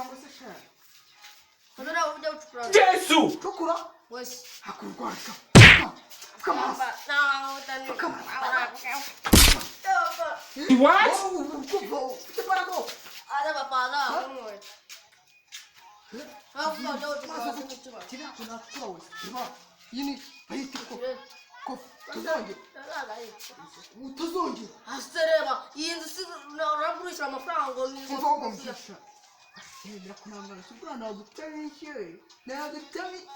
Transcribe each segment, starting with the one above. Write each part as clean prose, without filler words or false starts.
ngo se sha. Ntuzara ujya gucukura. Jesu! Cukura. Wese. Hakurwaka. Come on. Come on. What? Ufite imbaraga wowe. Kiriya kintu nacukura wese. Reba, iyi ni bayita ko kofi. Tuzongera. Utazongera. Reba iyi nzu si uragurisha amafaranga ngo ni Umva ahubwo mbwira. Yemera kunangana si buriya nagutabishye. Nagutabishye.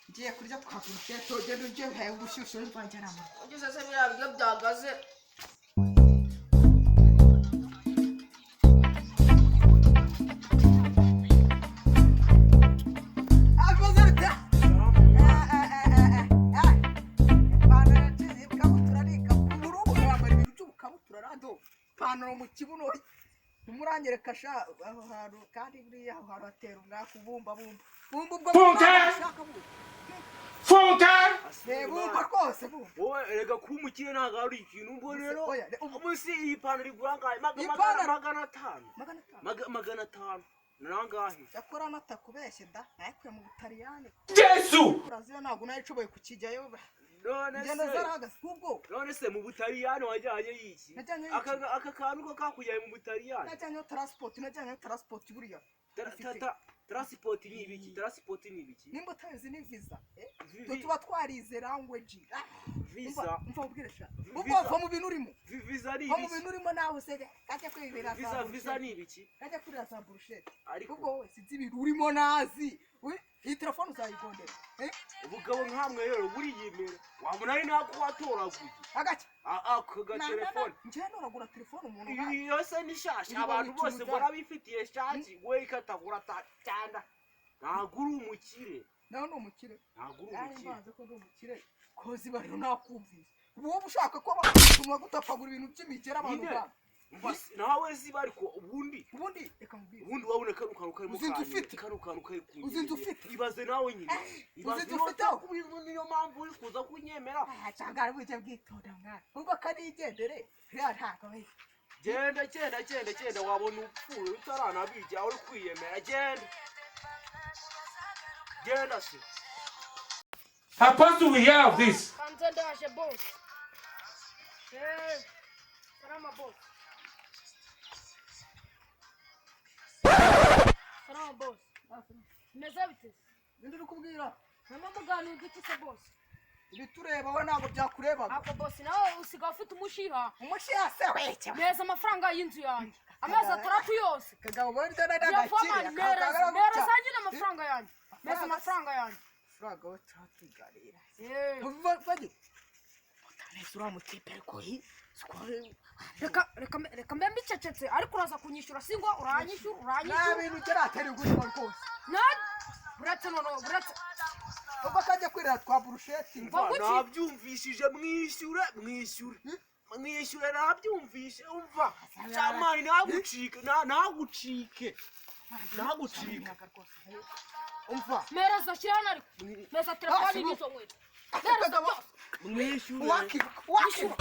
Ngiye kurya twa burushete, ugenda ujye uhaye ubushyushyu mvangeramo. Ugeze se biriya biryo byagaze. Ipantaro mu kibuno ntimuranyereka sha aho hantu, kandi buriya aho hantu hatera umwaka ubumba bumba bumba ubwo. Funke! Ushaka bumba. Funke! Bumba rwose, bumba. Wowe erega kuba umukire ntabwo ari ikintu ubwo rero. Oya, Munsi iyi pantaro igura angahe? Iyi pantaro? 500. 500. 500 ni angahe? Cyakora natakubeshye da, nayikuye mu Butaliyani. Jesu! Uraziyo ntabwo nayishoboye kukijyayo. None Ingendo se zarahagaze ahubwo. None se mu Butaliyani wajyanye yiki? Najyanye iki? Aka kantu ko kakujyanye mu Butaliyani? Najyanyeyo transport, najyanyeyo transport buriya. Ifite. Transport ni ibiki? Transport ni ibiki? Nimba utabizi ni visa, eh? Twe tuba twarize language. Ah, Visa. Umva ubwire sha. Visa. Ubwo va mu bintu urimo. Visa ni Va mu ibiki? bintu urimo nawe se kajya kwibera za Visa, visa burushete. ni ibiki? Kajya kurira za burushete. Ariko Ubwo wowe sinzi ibintu urimo nazi. Iyi telefone uzayigondera. Eh? Ubugabo nkamwe rero buriyemera, wabona ari nako watoraguye. Agake. Ako gatelefone. Njyewe noragura telefone umuntu nkawe. Iyo se ni shasha? Iri Abantu bayita bose umudari. mbona bifitiye shaki, we ikatagura cyanda, ntabwo uri umukire. Nawe ni umukire. Ntabwo uri Nari umukire. mbanze ko ndi umukire. Kozi bari nakumvise. Ubu wowe ushaka ko batuma gutapagura ibintu by'imigera abantu Nyine. bana. Umva nawe ziba, ariko ubundi Ubundi reka mubwire. Ubundi wabona kano kantu karimo Uzi inzu kanyura, ufite? kano kantu kari kunyerera. Uzi inzu ufite? Ibaze nawe nyine. Uzi Ibaze inzu ufite? niyo mpamvu uri kuza kunyemera. Ah, cyangwa bujye bwitonda mwana. Ubwo kanigendere. Rero ntabwo we. Genda, genda, genda, genda, wabona upfuye utaranabijya uri kwiyemera. Genda, genda se. Apostle, we hear of this. Kanze ndaje boss. Eh, salama boss. Salama boss. Meze bite? Ninde uri kubwira? Mama muganira uduki se boss? Ibitureba we ntabwo byakurebaga. Ako boss, nawe usigaye ufite umushiha. Umushiha se weke. Meza amafaranga y'inzu yanjye. Amezi 6 yose. Kagabo burya nari Ya fama agakire. meza meza nyine amafaranga yanjye. Meza amafaranga yanjye. Amafaranga we turatuganira. Eh. Bagi. Utanese uriya mutipe ariko hi. Reka reka mbe mbicecetse, ariko uraza kunyishyura singwa uranyishyura. Nta Uranyishyura. bintu ugeratera iguriro rwose. Na buretse noneho buretse. Ubwo kajya kwirira twa burusheti. Umva, Umva, kuki? nabyumvishije, mwishyure, mwishyure, mwishyure, nabyumvishe. Umva shamani, ntagucike, ntagucike, ntagucike. Umva. Mereza shyira hano ariko. Meza telefone Ah, n'izo nkweto. Kagabo Mwishyure. wakiba wakiba.